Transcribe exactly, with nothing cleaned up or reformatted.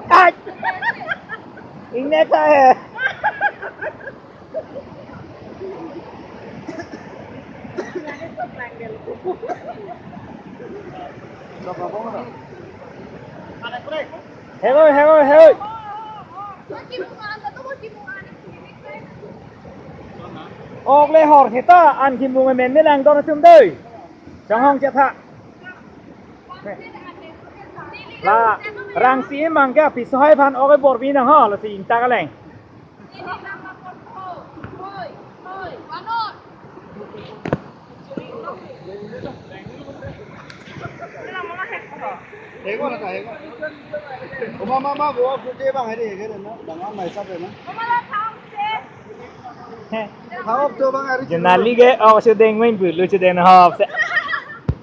Ai! Ingnek ta he. Hegoi, hegoi, hegoi. Ok le hor kita an kimung men melang don atum dei. Chonghong chetha. La rangsi mang ke piso hai phan ok bor bi nang ho, lasi ingta kaleng. Hego na ka hego. Oma mama bo ok de bang hari hego na. Bang am mai sa na. Hego to bang hari. Jenali ke ok sudeng main bulu sudeng hop se.